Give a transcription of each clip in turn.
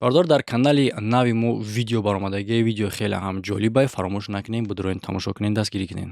Бародар, дар канали нави мо видео баромадагӣ, видео хеле ҳам ҷолибай, фаромӯш накунед, будроен, тамошо кунед, дастгирӣ кунед.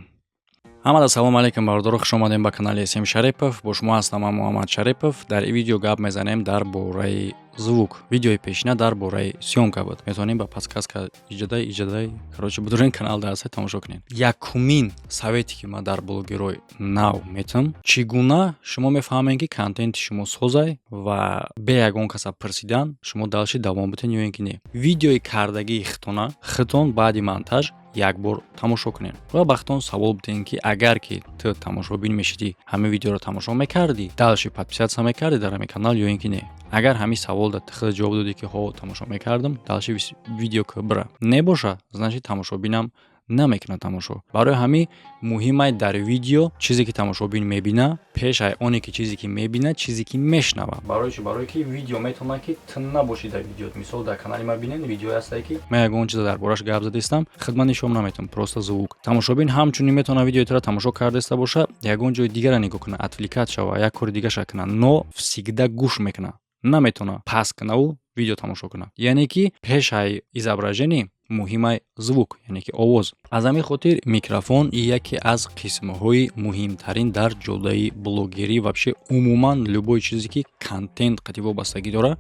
Ҳамада салом алейкум, бародаро, хуш омадем ба канали СМ Шарипов. Бо шумо ҳастам ман, Муҳаммад Шарипов. Дар ин видео гап мезанем дар бораи звук. Видеои пешина дар бораи съёмка буд. Метавонем ба подсказка иҷодай иҷодай, короче, будурен, канал дар ҳаста, тамошо кунед. Якумин совете, ки ман дар блогерҳои нав метам: чӣ гуна шумо мефаҳмед, ки контенти шумо созай ва бе ягон каса пурсидан шумо дальше давом битен ё ин ки не? Видеои кардагии хитона хитон баъди монтаж як бор тамошо кунед ва ба худтон савол бидиҳед, ки агар ки ту тамошобин мешидӣ, ҳамин видеоро тамошо мекардӣ, дальше подписаться мекардӣ дар ҳамин канал ё ин ки не? Агар ҳамин савол да худ ҷавоб додӣ, ки ҳо, тамошо мекардам, дальше видео ки бира небоша, значит, тамошобинам намекунад тамошо. Барои ҳамин муҳимай дар видео чизе ки тамошобин мебина, пешай оне ки чизе ки мебина, чизе ки мешнава. Барои чи? Барое ки видео метавонад, ки ту набошӣ дар видео. Мисол, дар канали ма бинед, видеое ҳастае, ки ман ягон чиза дар бораш гап задистам, хидмат нишон наметавон, просто звук. Тамошобин ҳамчунин метавонад видеои туро тамошо кардаиста боша, ягон ҷои дигарро нигоҳ кунад, отвлекать шава, як кори дигаша кунад, но всегда гӯш мекунад, наметавонад пас кунаву видео тамошо кунад. Яъне ки пешай изображение муҳимай звук, яъне ки овоз. Аз ҳамин хотир микрофон яке аз қисмҳои муҳимтарин дар ҷодаи блогерӣ, вообще умуман любой чизе ки контент қати вобастагӣ дорад,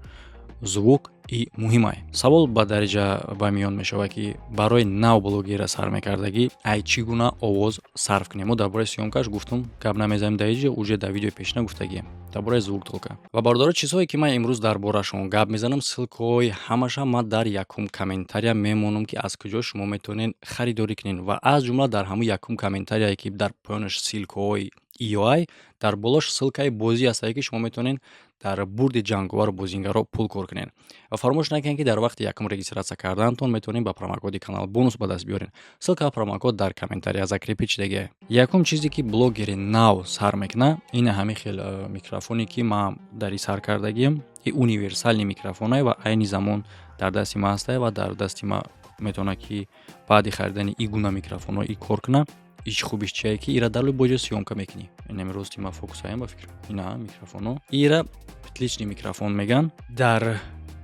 звук и муҳимай. Савол ба дараҷа ба миён мешавад, ки барои нав блогера сар мекардагӣ ай чӣ гуна овоз сарф кунем? Мо дар бораи съёмкаш гуфтум, гап намезанем дар иҷа, уже дар видеои пешина гуфтагием дар бораи звук только. Ва бародаро, чизҳое ки ман имрӯз дар борашон гап мезанам, ссылкаҳои ҳамаша ман дар якум комментария мемонам, ки аз куҷо шумо метавонед харидорӣ кунед. Ва аз ҷумла дар ҳамун якум комментарияе, ки дар поёнаш ссылкаҳои иоай, дар болош ссылкаи бозӣ ҳастае, ки шумо метавонед дар бурди ҷанговару бозингарро пул кор кунед. Ва фаромӯш накунед, ки дар вақти якум регистрация карданатон метавонед ба промокоди канал бонус ба даст биёред. Ссылка, промокод дар комментария закрепить шудагиа. Якум чизе, ки блогери нав сар мекунад, ин ҳамин хел микрофоне, ки ман дар и сар кардагиам. И универсальный микрофонае ва айни замон дар дасти ман ҳастае ва дар дасти ман метавонад, ки баъди харидани и гуна микрофонҳо и кор кунад. Ич хубиш чие, ки ира дар любой ҷо съёмка мекунӣ. Инами рости ма фокусаям ба фикр, ина микрофоно, ира петличный микрофон меган. Дар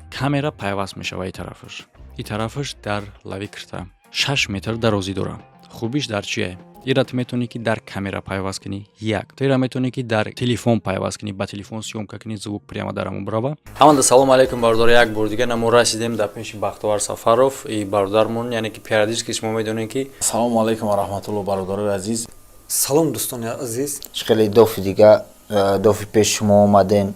камера пайваст мешава и тарафаш, и тарафаш дар лави кирта 6 метр дарозӣ дорад. Хубиш дар чие? Ира ту метавонӣ, ки дар камера пайваст кунӣ, як ту ира метавонӣ, ки дар телефон пайваст кунӣ, ба телефон съёмка кунӣ, звук прямо дар ҳамон бирава. Ҳаманда салом алейкум, бародаро. Як бор дига намо расидем дар пеши Бахтовар Сафаров и бародармон, яъне ки периодически шумо медонед, ки Салому алейкум ва раҳматулло, бародарои азиз. Салом, дӯстони азиз. Хеле дофи дига дофи пеш шумо омадем,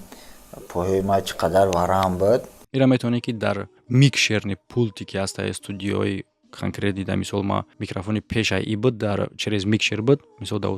пойҳои ма чӣ қадар варам буд. Ира метавонӣ, ки дар микшерный пульте, ки ҳастаи студиои конкрет дида. Мисол, ма микрофони пешай и буд, дар через микшер буд, мисол, дар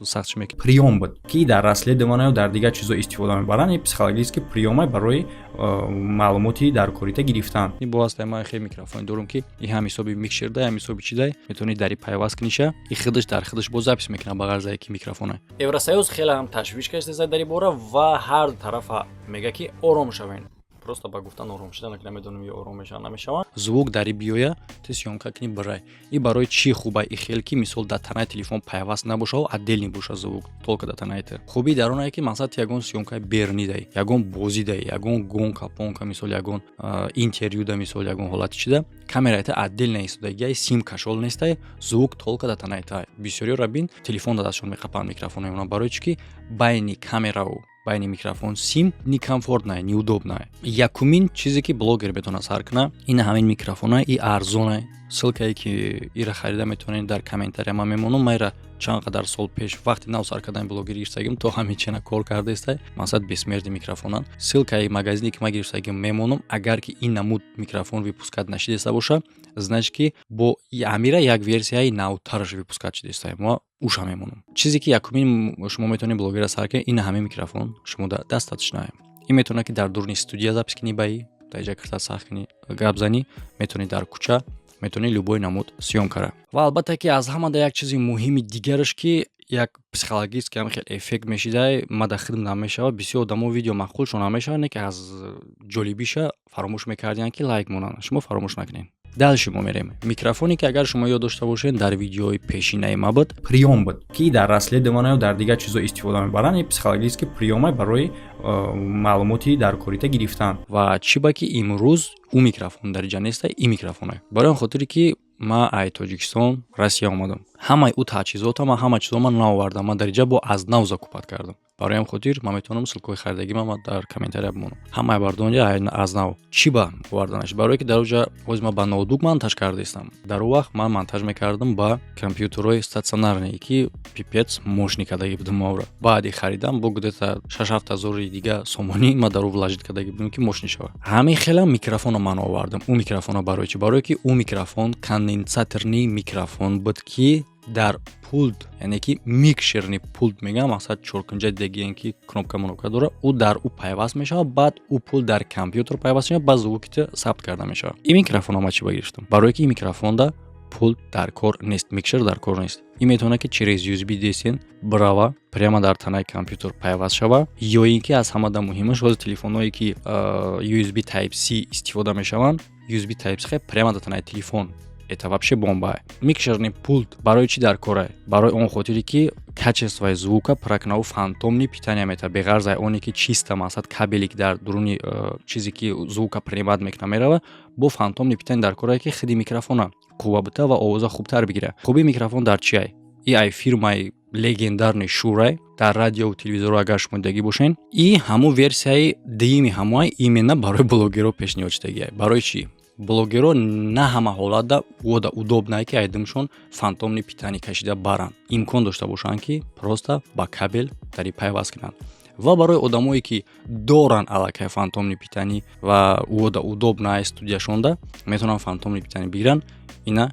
сахтш мек приём буд, ки дар расследование, дар дигар чизо истифода мебаранд. И психологический приёмай барои маълумоти дар корита гирифтан. И бо ҳастай, ман хеле микрофоне дорум, ки и ҳам ҳисоби микшер дай, ҳам ҳисоби чи дай, метавонӣ дари пайваст куниша, и худаш дар худаш боз запись мекунад, ба ғарзае ки микрофона. Евросоюз хеле ҳам ташвиш кашида дар ин бора ва ҳар тарафа мега, ки ором шавед. Просто ба гуфтан ором шудан, ки намедонам, ё ором мешаванд, намешаванд. Звук дари биёя, ту съёмка кунӣ, бирай. И барои чӣ хуба и хел, ки мисол дар танаи телефон пайваст набошаву отдельный боша, звук только дар танаи ту. Хубӣ дар оне, ки мақсад ту ягон съёмкаи берунӣ даи, ягон бозӣ даи, ягон гонка понка, мисол, ягон интервю да, мисол, ягон ҳолати чида, камераи ту отдельно истодагиай, сим кашол нестай, звук только дар танаи ту. Бисёриёра бин, телефон дар дастшон меқапанд микрофонои она. Барои чӣ ки байни камераву байни микрофон сим некомфортная, неудобная. Якумин чизе, ки блогер метавонад сар кунад, ин ҳамин микрофона. И арзона. Ссылкае, ки ира харида метавонед, дар комментария ман мемонам. Ман ира чанд қадар сол пеш, вақти нав сар кардани блогерӣ, гирифтагим, то ҳамин чена кор кардаистай. Мақсад, бессмертный микрофонанд. Ссылкаи магазине, ки ман гирифтагим, мемонам. Агар ки ин намуд микрофон выпускать нашидаиста боша, значит, ки бо амира як версияи навтараш выпускать шудаиста, ма уша мемонам. Чизе, ки якумин шумо метавонед блогера сар кунед, ин ҳамин микрофон. Шумо достаточно. Ин метавонад, ки дар дуруни студия запись кунӣ, баи дар иҷа кирта сахт кунӣ, гап занӣ, метавонӣ дар кӯча, метавонӣ любой намуд съёмкара. Ва албатта, ки аз ҳамада як чизи муҳими дигараш, ки як психологически ҳам хел эффект мешидай, мада хидм намешавад. Бисёр одамо видео маъқулшон намешавад, не ки аз ҷолибиша фаромӯш мекардиянд, ки лайк монанд. Шумо фаромӯш накунед. Дальше мо мерем. Микрофоне, ки агар шумо ёд дошта бошед, дар видеои пешинаи ма буд, приём буд, ки дар расследование дар дигар чизо истифода мебаранд. Ин психологический приёма барои маълумоти дар корита гирифтан. Ва чӣ ба ки имрӯз ӯ микрофон дар иҷа неста, ин микрофоне? Барои он хотире ки ман ай Тоҷикистон, Россия омадам, ҳамаи ӯ таҷҳизота ман, ҳама чизо ман наовардам, ман дар иҷа бо аз нав закупать кардам. Барои ҳам хотир ман метавонам ссылкаҳои харидагӣ ман дар комментария бимонам. Ҳамаи бардонҷа аз нав. Чӣ ба оварданаш? Барое ки дар оҷа ҳозир ман ба ноутбук монтаж кардаистам. Дар он вақт ман монтаж мекардам ба компютерҳои стационарные, ки пипец мощный кардагӣ будам. Мавра баъди харидам бо где-то 6-7 ҳазори дига сомонӣ ман дар ӯ вложить кардагӣ будам, ки мощный шавад. Ҳамин хела микрофонро ман овардам. Ӯ микрофонро барои чӣ? Барое ки ӯ микрофон конденсаторный микрофон буд, ки дар пульт, яъне ки микшерный пульт мегӯям, мақсад чоркунҷа дидагиен, ки кнопка монопка дора, ӯ дар ӯ пайваст мешавад, баъд ӯ пульт дар компютер пайваст мешавад, баъд звуките сабт карда мешавад. Ин микрофонро ман чӣ ба гирифтам? Барое ки ин микрофонда пульт дар кор нест, микшер дар кор нест. Ин метавонад, ки через USB десен брава, прямо дар танаи компютер пайваст шава, ё ин ки аз ҳамада муҳимаш, ҳозир телефонҳое ки USB Type C истифода мешаванд, USB Type C прямо дар танаи телефон, это вообще бомба. Микшерный пульт барои чӣ дар кора? Барои он хотире ки качествои звука пракнаву фантомный питания мета, беғарз оне ки чиста, мақсад, кабеле ки дар дуруни чизе ки звука принимать мекуна мерава, бо фантомный питания дар корае, ки худи микрофона қувва бита ва овоза хубтар бигира. Хубии микрофон дар чи ай? И ай фирмаи легендарный Шурай, дар радиову телевизору агар шумо дидагӣ бошен, и ҳамун версияи дуюми ҳамоай именно барои блогерҳо пешниҳод шудагиай. Барои чӣ? Блогерҳо на ҳама ҳолатда вода удобное, ки айдимшон фантомный питание кашида баранд, имкон дошта бошанд, ки просто ба кабел дари пайваст кунанд. Ва барои одамое ки доранд аллакай фантомный питание ва вода удобное студияшонда, метавонанд фантомный питание бигиранд. Ина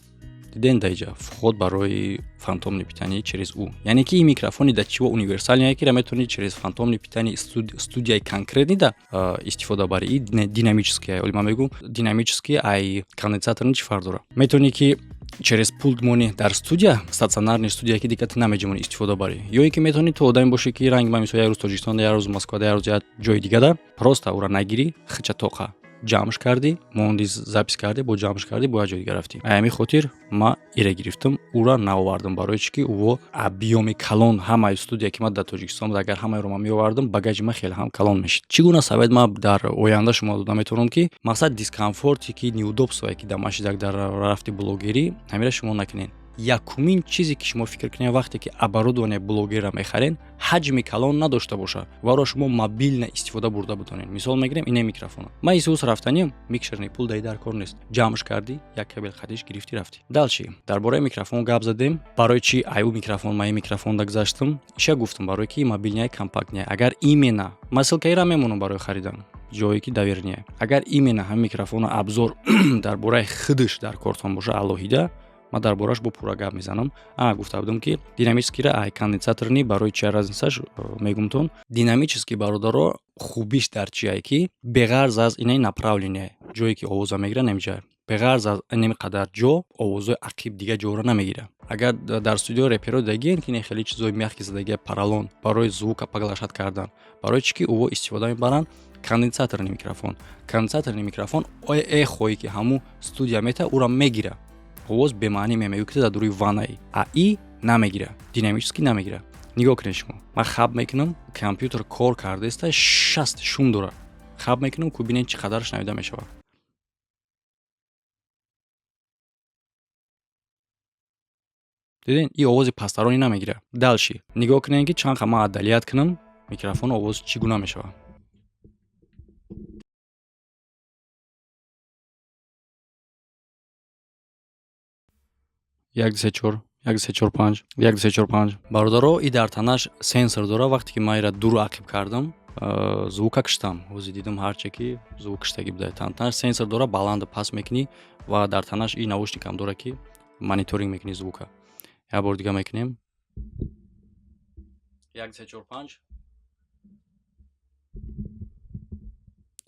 диден, даиҷа вход барои фантомный питание через ӯ, яъне ки ин микрофони да чиво универсальный, ки метавонӣ через фантомный питание студияи конкретный да истифода барӣ. И динамический, оли ман мегӯм, динамический ай конденсаторни чӣ фарқ дорад? Метавонӣ, ки через пульт монӣ дар студия, стационарный студия, ки дига ту намеҷимонӣ, истифода барӣ, ё ин ки метавонӣ ту одаме бошӣ, ки ранги ман, мисол, як рӯз Тоҷикистон, як рӯз Москва, як рӯз як ҷои дигада, просто ӯра нагирӣ, хича тоқа ҷамъш кардӣ, монди, запись кардӣ, бо ҷамъш кардӣ, бо як ҷои дига рафтӣ. Ай ҳамин хотир ман ира гирифтам, ӯра наовардам. Барои чӣ ки ӯ объёми калон, ҳамаи студия ки ман дар Тоҷикистон буд, агар ҳамаеро ман меовардам, багажи ман хеле ҳам калон мешид. Чӣ гуна совет ман дар оянда шумо дода метавонам, ки мақсад, дискомфорте ки, неудобствое ки дар машидак дар рафти блогерӣ, ҳамира шумо накунед. Якумин чизе ки шумо фикр кунед, вақте ки оборудование блогерра мехарен, ҳаҷми калон надошта бошад варо шумо мобильно истифода бурда бутонед. Мисол мегирем, ине микрофона ман исус рафтанем, микшерный пульт даи дар кор нест, ҷамъш кардӣ, як кабел хадиш гирифтӣ, рафтӣ. Дальше дар бораи микрофон гап задем. Барои чи аю микрофон ман ин микрофонда гузаштам? Иша гуфтам, барое ки мобильный, компактный. Агар именно ман ссылкаира мемонам барои харидан, ҷое ки доверенный, агар именно ҳамин микрофона обзор дар бораи худаш дар кортон боша алоҳида, ман дар борааш бо пурра гап мезанам. А гуфта будам, ки динамическийра ай конденсаторный барои чи разницаш мегумтон. Динамический, бародаро, хубиш дар чие? Ки беғарз аз инаи направление, ҷое ки овоза мегирад, намеҷа, беғарз аз инами қадар ҷо овозҳои ақиб дига ҷоро намегирад. Агар дар студио реперо дидагиен, ки хеле чизои мягкий задагия, поролон барои звука поглощать кардан. Барои чӣ ки ӯво истифода мебаранд конденсаторный микрофон? Конденсаторный микрофон эхое ки ҳамун студия мета, ӯро мегирад, овоз бемаънӣ мемегӯ, ки дар дуруи ваннаи, а и намегира, динамически намегира. Нигоҳ кунед шумо, ман хаб мекунам, компютер кор кардаиста, 60 шум дорад. Хаб мекунам ку, бинед, чӣ қадар шунавида мешавад. Диден, и овози пастарони намегирад. Дальше нигоҳ кунед, ки чанд қа ман отдалить кунам микрофон, овоз чӣ гуна мешавад. Як, се, чор, як, се, чор, панҷ, як, се, чор, панҷ. Бародаро, и дар танаш сенсор дора. Вақте ки ман ира дур ақиб кардам, звука киштам. Ҳозир дидам, ҳарче ки звук киштагӣ буда. Танаш сенсор дора, баланду паст мекунӣ ва дар танаш и наушникам дора, ки мониторинг мекунӣ звука. Як бор дига мекунем: як, се, чор, панҷ,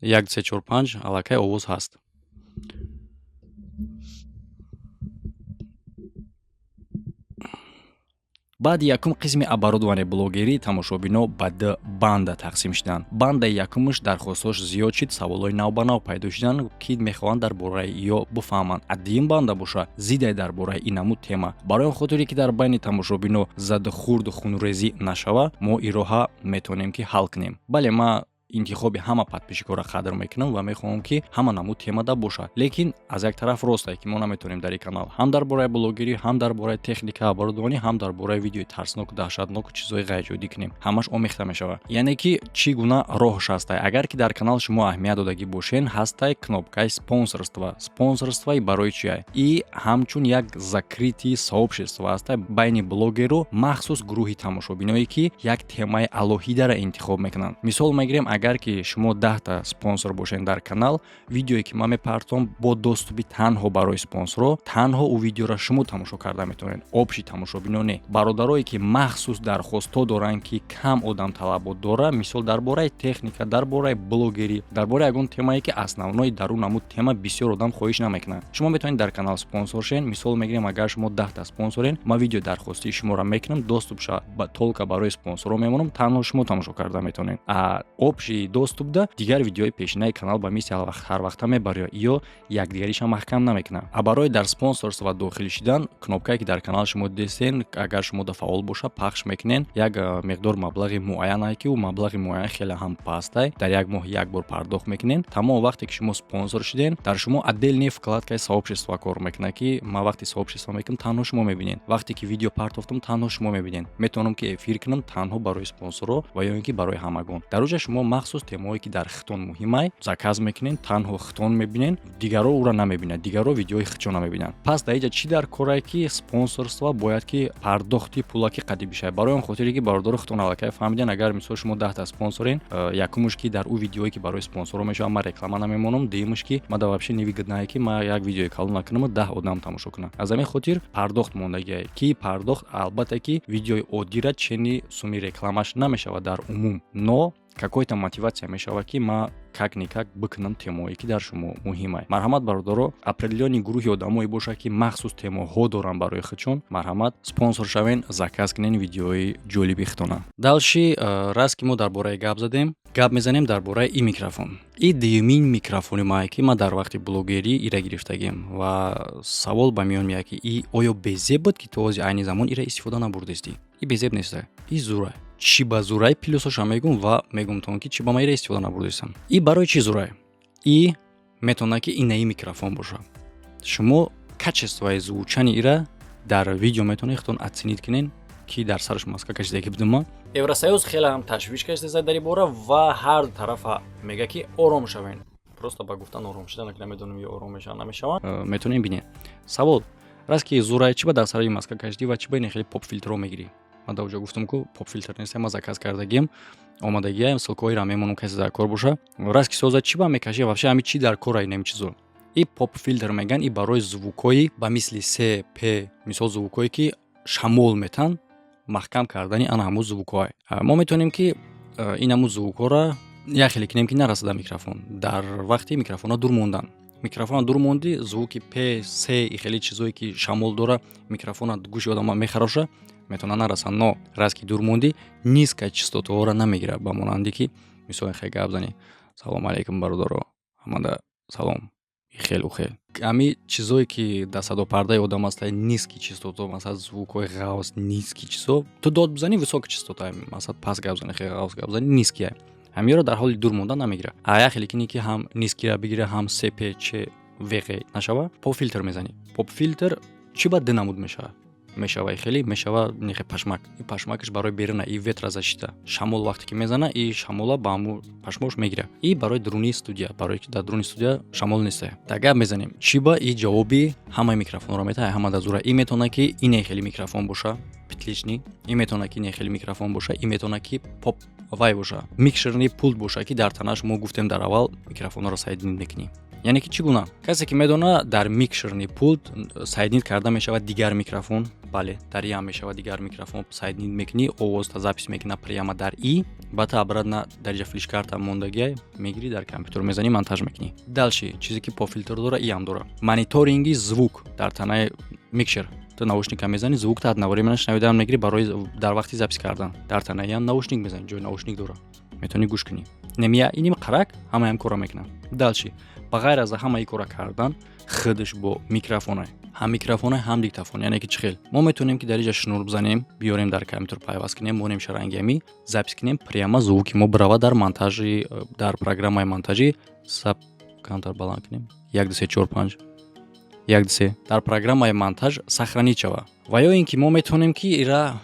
як, се, чор, панҷ. Аллакай овоз ҳаст. Баъди якум қисми оборудование блогерӣ тамошобино ба ду банда тақсим шуданд. Бандаи якумаш дархостҳош зиёд шид, саволҳои навбанав пайдо шуданд, ки мехоҳанд дар бораи ё бифаҳманд. А дуюм банда боша, зидай дар бораи ин намуд тема. Барои он хотире ки дар байни тамошобино задухурду хунрезӣ нашава, мо ин роҳа метавонем, ки ҳал кунем. Бале, ман интихоби ҳама подписчикҳоро қадр мекунам ва мехоҳам, ки ҳама намуд темада бошад, лекин аз як тараф ростае, ки мо наметавонем дар ин канал ҳам дар бораи блогерӣ, ҳам дар бораи техника, оборудование, ҳам дар бораи видеои тарсноку даҳшатноку чизҳои ғайриоддӣ кунем. Ҳамаш омехта мешавад. Яъне ки чӣ гуна роҳш ҳастай? Агар ки дар канал шумо аҳамият додагӣ бошен, ҳастай кнопкаи спонсорство. Спонсорствои барои чия? И ҳамчун як закрытый сообщество ҳастай байни блогеру махсус гурӯҳи тамошобиное, ки як темаи алоҳидаро интихоб мекунанд. Мисол мегирем, агар ки шумо 10-та спонсор бошед дар канал, видеое ки ман мепартом, бо доступи танҳо барои спонсорҳо, танҳо ӯ видеоро шумо тамошо карда метавонед, общий тамошобино не. Бародарое, ки махсус дархостҳо доранд, ки кам одам талабот дора, мисол, дар бораи техника, дар бораи блогерӣ, дар бораи ягон темае, ки основной дар он намуд тема бисёр одам хоҳиш намекунад, шумо метавонед дар канал спонсор шен. Мисол мегирем, агар шумо 10-та спонсорен, ман видеои дархостии шуморо мекунам, доступ ша только барои спонсорҳо мемонам, танҳо шумо тамошо карда метавонед. А общий доступда дигар видеои пешинаи канал ба мисли ҳарвақта мебарё ё якдигариша маҳкам намекунад. А барои дар спонсорство дохил шидан, кнопкае, ки дар канал шумо дидестен, агар шумо да фаъол боша, пахш мекунен. Як миқдор маблағи муайянае, ки ӯ маблағи муайян хеле ҳам пастай, дар як моҳ як бор пардохт мекунен. Тамом вақте ки шумо спонсор шуден, дар шумо отдельный вкладкаи сообщество кор мекунад, ки ман вақте сообщество мекунам, танҳо шумо мебинед, вақте ки видео партофтам, танҳо шумо мебинед, метавонам, ки эфир кунам танҳо барои спонсорҳо ва ё ин ки барои ҳамагон. Дар оҷа шумо махсус темаҳое, ки дар хитон муҳимай, заказ мекунен, танҳо хитон мебинен, дигарро ӯра намебинанд, дигарро видеои хитчо намебинанд. Пас дар иҷа чӣ дар корае, ки спонсорство бояд ки пардохти пулаки қадӣ бишавад? Барои он хотире ки бародаро хитон аллакай фаҳмиден, агар мисол шумо 10-та спонсорен, якумуш, ки дар ӯ видеое, ки барои спонсорҳо мешавад, ман реклама намемонам, дуюмуш, ки ма да вообще невыгодное, ки ман як видеои калон накунаму 10 одам тамошо кунам. Аз ҳамин хотир пардохт мондагиае, ки пардохт, албатта, ки видеои оддира чени суми рекламаш намешавад дар умум, но какой-то мотивация мешавад, ки ман как-никак бикунам темое, ки дар шумо муҳимай. Марҳамат, бародаро, определённый гурӯҳи одамое бошад, ки махсус темаҳо доранд барои худшон, марҳамат, спонсор шавен, заказ кунен видеои ҷолиби худтона. Дальше, раз ки мо дар бораи гап задем, гап мезанем дар бораи ин микрофон. И дуюмин микрофони мае, ки ман дар вақти блогерӣ ира гирифтагим, ва савол ба миён меяд, ки и оё безеб буд, ки то ози айни замон ира истифода набурдестӣ? И безеб неста, и зурай. Чӣ ба зурай, плюсоша мегум ва мегумтон, ки чӣ ба ман ира истифода набурдестам. И барои чӣ зурай? И метавонад, ки инаи микрофон бошад. Шумо качествои звучани ира дар видео метавонед худтон оценить кунед, ки дар сараш маска кашидаги будам ма. Евросоюз хеле ҳам ташвиш кашида дар ин бора ва ҳар тарафа мега, ки ором шавен. Просто ба гуфтан ором шидан, ки намедонам, ё ором мешаванд, намешаванд, метавонем бинем. Савол раст, ки зурай, чӣ ба дар сари маска кашидӣ ва чӣ ба ин хеле поп-филтрро мегирӣ? Ман дар оҷо гуфтам, ку поп-филтр нест, ма заказ кардагием, омадагиам, ссылкаҳоеро мемонам, касе дар кор боша. Раст ки соза, чӣ ба мекашӣ? Вообще ҳами чӣ дар кора инами чизо? И поп-филтр меган, и барои звукҳои ба мисли с, п, мисол, звукҳое, ки шамол метан, маҳкам кардани ана ҳамун звукҳое. Мо метавонем, ки ин ҳамун звукҳоро як хеле кунем, ки нарасада микрофон. Дар вақти микрофонро дур мондан, микрофонро дур мондӣ, звуки п, с и хеле чизое, ки шамол дора, микрофона гӯши одама мехароша, метавона нарасанд. Но раз ки дур мондӣ, низкая частотаҳоро намегирад, ба монанде ки мисол хел гап занӣ: «Салому алейкум, бародаро, ҳамада салом», хел хел ҳами чизое, ки дар садопардаи одам аста, низкий частота, масалан, звукҳои ғавз, низкий чизо. Ту дод бизанӣ, высокий частота, масалан, паст гап занӣ, хеле ғавз гап занӣ, низкия. Ҳамиёро дар ҳоли дур мондан намегирад. А як хеле кине, ки ҳам низкийра бигира, ҳам с, п, ч, в, ғ нашава, поп-филтр мезанӣ. Поп-филтр чӣ ба ду намуд мешавад? Мешава хеле, мешава нехе пашмак. И пашмакаш барои беруна, и ветрозащита, шамол вақте ки мезана, и шамола ба ҳаму пашмош мегира. И барои дуруни студия, барое ки дар дуруни студия шамол несте. Дар гап мезанем, чӣ ба и ҷавоби ҳамаи микрофонро метаҳад, ҳама да зура. И метавонад, ки ине хеле микрофон боша, петличный, и метавонад, ки ине хеле микрофон боша, и метавонад, ки поп вай боша, микшерный пульт боша, ки дар танаш мо гуфтем, дар аввал микрофонро соединить мекунӣ. Яъне ки чӣ гуна? Касе ки медона, дар микшерный пульт соединить карда мешавад дигар микрофон. Бале, дар иам мешавад дигар микрофон соединить мекунӣ, овозта запись мекуна прямо дар и, баъд обратно дар ҷа флешкарта мондагиай мегирӣ, дар компютер мезанӣ, монтаж мекунӣ. Дальше, чизе ки поп-филтр дора, иам дора мониторинги звук дар танаи микшер. Ту наушника мезанӣ, звук та одновременно шунавидаам мегирӣ. Барои дар вақти запись кардан дар танаиам наушник мезанӣ, ҷои наушник дора, метавонӣ гӯш кунӣ. Немия иним қарак ҳамаям корро мекунад. Дальше, ба ғайр аз ҳамаи кора кардан, худаш бо микрофонай, ҳам микрофонай, ҳам диктофон. Яъне ки чӣ хел мо метавонем, ки дар иҷа шнур бизанем, биёрем, дар компютер пайваст кунем, монем, шарангиами запись кунем, прямо звуки мо бирава дар монтажи, дар программаи монтажӣ. Саб камтар баланд кунем: як, ду, се, чор, панҷ, як, ду, се. Дар программаи монтаж сохранить шава. Ва ё ин ки мо метавонем, ки ира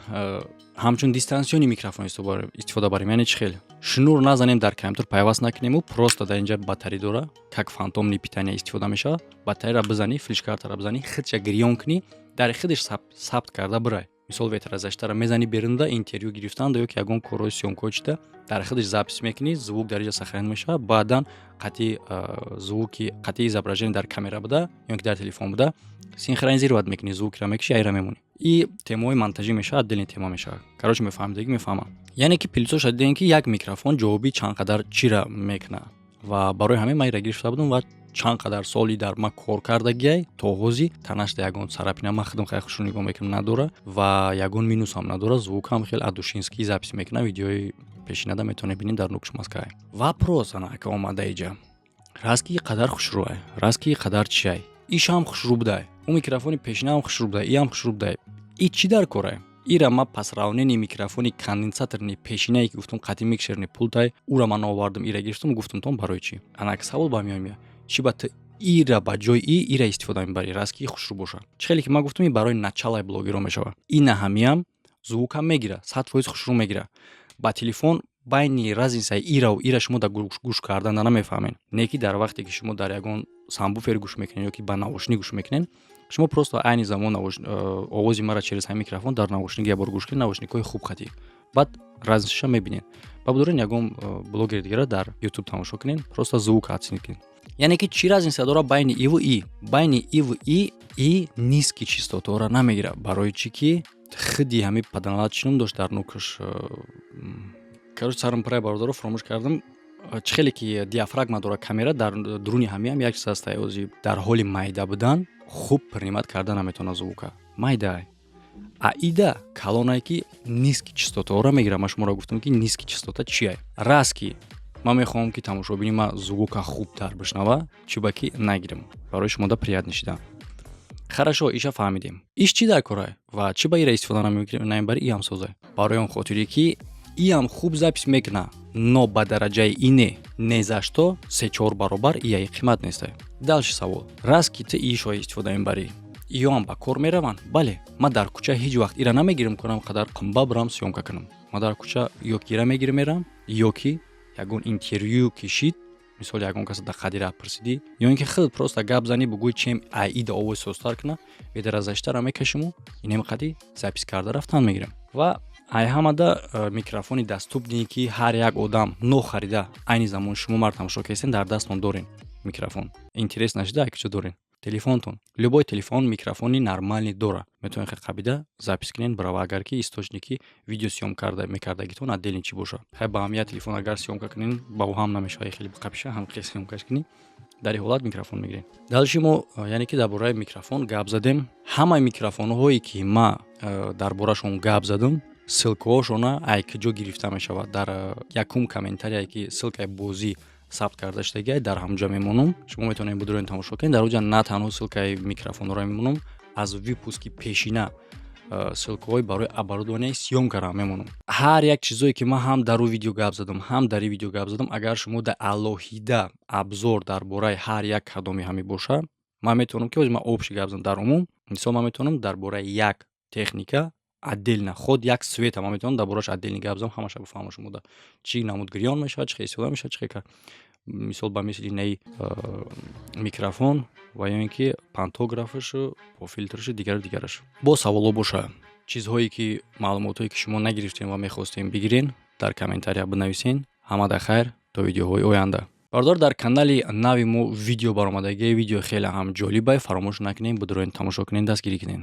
ҳамчун дистанционный микрофон истифода барем. Яъне чӣ хел? Шнур назанем, дар компютер пайваст накунему, просто дар инҷа батарея дора, как фантомный питание истифода мешавад. Батареяра бизанӣ, флешкартара бизанӣ, худша гирён кунӣ, дар худаш сабт карда бирай. Мисол, ветрозащитара мезанӣ берунда, интервю гирифтанда ё ки ягон корҳои съёмкаҳо чида, дар худаш запись мекунӣ, звук дар инҷа сохранить мешавад. Баъдан қатъи звуки, қатъи изображение дар камера буда ё ки дар телефон буда, синхронизировать мекунӣ, звукро мекушӣ, айра мемонӣ. И темаҳои монтажӣ мешавад, отдельный тема мешавад. Короче, мефаҳмидагӣ мефаҳмам. Яъне ки плюсоша дидем, ки як микрофон ҷавоби чанд қадар чира мекунад. Ва барои ҳамин ман ира гирифта будам ва чанд қадар соли дар ман кор кардагиай, то ҳозир танашда ягон царапина, ман худам хеле хушрӯ нигоҳ мекунам, надора ва ягон минусам надора. Звукам хеле адушинский запись мекунам. Видеои пешинада метавонед бинед, дар нукш маскай. Вопрос ана ака омада иҷа: раз ки қадар хушрӯай, раз ки қадар чиай, ишам хушрӯ будай, ӯ микрофони пешинаам хушрӯ будай, иам хушрӯ будай, и чӣ дар корай? Ира ма по сравнении микрофони конденсаторный пешинае, ки гуфтам, қатъи микшерный пультай, ура ман овардам, ира гирифтам, гуфтам тон барои чӣ. Анак савол ба миён меяд: чӣ ба ту ира ба ҷои и ира истифода мебарӣ, раз ки хушрӯ бошад? Чӣ хеле ки ман гуфтам, и барои началаи блогерон мешавад. Ина ҳамиам звукам мегира, 100% хушрӯ мегира. Ба телефон байни разницаи ираву ира шумо дар гӯш кардан намефаҳмед. Не ки дар вақте ки шумо дар ягон сабвуфер гӯш мекунед ё ки ба наушник гӯш мекунед, шумо просто айни замон овози мара через ҳамин микрофон дар наушник як бор гӯш кунед, наушникҳои хуб хатӣ, баъд разницаша мебинед. Ба будорен ягон блогери дигара дар Ютуб тамошо кунед, просто звук оценить кунед. Яъне ки чӣ разница дорад байни иву и? Байни иву и, и низкий частотаҳоро намегирад. Барои чӣ ки худи ҳамин паданалат чӣ ном дошт дар нукаш? Короче, сарам пурай, бародаро, фаромӯш кардам. Чӣ хеле ки диафрагма дорад камера, дар дуруни ҳамиам як чиз аст. Ози дар ҳоли майда будан хуб принимать карда наметавонад звука, майда. А ида калонае, ки низкий частотаҳоро мегирад. Ман шуморо гуфтам, ки низкий частота чие. Раз ки ман мехоҳам, ки тамошобини ман звука хубтар бишнава, чӣ ба ки нагирам, барои шумо да приятно шидан. Хорошо, иша фаҳмидем. Иш чӣ дар корай ва чӣ ба ира истифода намебари? Иам созай барои он хотире, ки иам хуб запись мекуна, но ба дараҷаи ине не за что се-чор баробар ияи қимат нестай. Дальше савол: раз ки ту ишо истифода мебарӣ, иёам ба кор мераванд? Бале, ман дар кӯча ҳеҷ вақт ира намегирам, кунам қадар қумба бирам, съёмка кунам. Ман дар кӯча ё ки ира мегирам, мерам, ё ки ягон интервю кишид, мисол, ягон каса дар қадира пурсидӣ, ё ин ки худ просто гап занӣ, бугӯй, чем аида овоз созтар куна, ветрозащитара мекашиму инем қади запись карда рафтан мегирам. Ва ай ҳамада микрофони доступный, ки ҳар як одам нохарида, айни замон шумо мар тамошо кестен, дар дастон дорен микрофон. Интерес нашида, ай куҷо дорен? Телефонтон, любой телефон микрофони нормальный дора, метавонед хел қабида запись кунед, бирава. Агар ки источники видеосъём карда мекардагитон отдельный чӣ боша, хай, ба ҳам як телефон агар съёмка кунен, ба ӯ ҳам намешавад, хеле қапиша ҳам хел съёмкаш кунӣ. Дар ин ҳолат микрофон мегирем. Дальше мо, яъне ки дар бораи микрофон гап задем. Ҳамаи микрофонҳое, ки ма дар борашон гап задам, ссылкаҳошона ай куҷо гирифта мешавад? Дар якум комментарие, ки ссылкаи бозӣ сабт карда шудагиай, дар ҳамонҷо мемонам, шумо метавонед будурен, тамошо кунед. Дар оҷа на танҳо ссылкаи микрофонҳоро мемонам, аз выпуски пешина ссылкаҳои барои оборудованияи съёмкара мемонам. Ҳар як чизое, ки ман ҳам дар ӯ видео гап задам, ҳам дар ин видео гап задам, агар шумо дар алоҳида обзор дар бораи ҳар як кадоми ҳами боша, ман метавонам, ки ҳозир ман общий гап задам дар умум. Мисол, ман метавонам дар бораи як техника отдельно, худ як света ман метавонам дар борааш отдельно гап занам, ҳамаша бифаҳмам шумода, чӣ намуд гирён мешавад, чӣ хел истифода мешавад, чӣ хел, мисол, ба мисли наи микрофон ва ё ин ки пантографашу, пофилтрашу, дигару дигараш. Боз саволҳо боша, чизҳое ки, маълумотҳое, ки шумо нагирифтем ва мехостем бигирен, дар комментария бинависен. Ҳамада хайр, то видеоҳои оянда. Бародар, дар канали нави мо видео баромадагия, видео хеле ҳам ҷолибай, фаромӯш накунед, будуроен, тамошо кунед, дастгирӣ кунед.